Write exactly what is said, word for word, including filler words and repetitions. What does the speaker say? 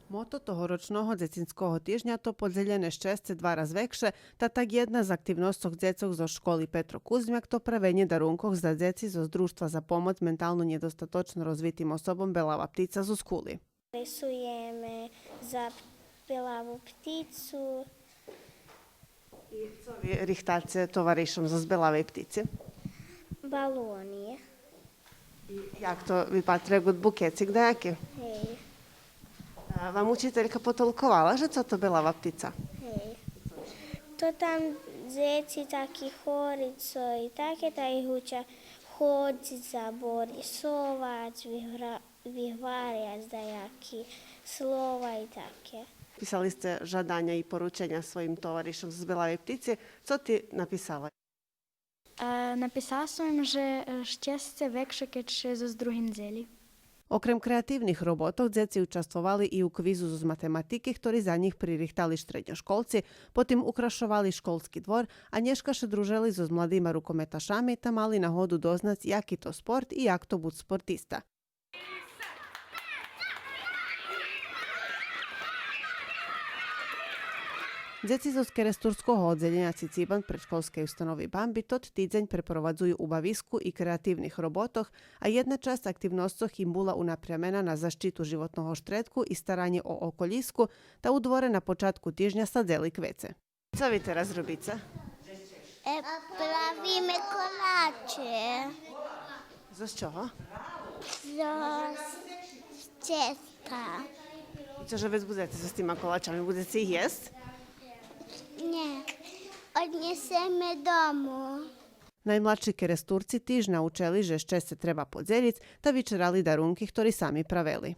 Мото тогорочного дзецинского тижня то подзелєне щесце два раз векше, та так єдна з активносцох дзецох зоз школи Петро Кузмяк то правенє дарункох за дзеци зоз Дружтва за помоц ментално нєдостаточно розвитим особом Белава птица зоз Кули. Рисуєме за белаву птицу. И цо ви рихтаце товаришом зоз Белавей птици? Балони. И як то випатрує, як букецик даяки? Гей. А вам учителька потолковала же цо то Белава птица? Гей. То там дзеци таки хори цо и таке, та их уча ходзиц, заборисовац, вигра-, вигваряц даяки слова и таке. Писали сце жаданя и порученя своїм товаришом зоз Белавей птици. Цо ти написала? Е, написала сом им же, е, щесце векше кед ше зоз другим дзелї. Окрем креативних роботох, дзеци участвовали и у квизу зоз математики, хтори за нїх пририхтали штредньошколци, потим украшовали школски двор, а нєшка ше дружели зоз младима рукометашами та мали нагоду дознац яки то спорт и як то буц спортиста. Дзеци зоз керестурского оддзелєня Цицибан предшколскей установи Бамби тот тидзень препровадзую у бависку и креативних роботох, а єдна часц активносцох им була унапрямена на защиту животного штредку и старанє о околїску, та у дворе на початку тижня садзели квеце. Цо ви тераз робице? Е, правиме колаче. Зоз чого? Зоз честа. И цо же вец будзеце зоз тима колачами? Будзеце их єсц? Нє. Однєсеме дому. Наймладши керестурци тиж научели же щесце треба подзелїц, та вичерали дарунки хтори сами правели.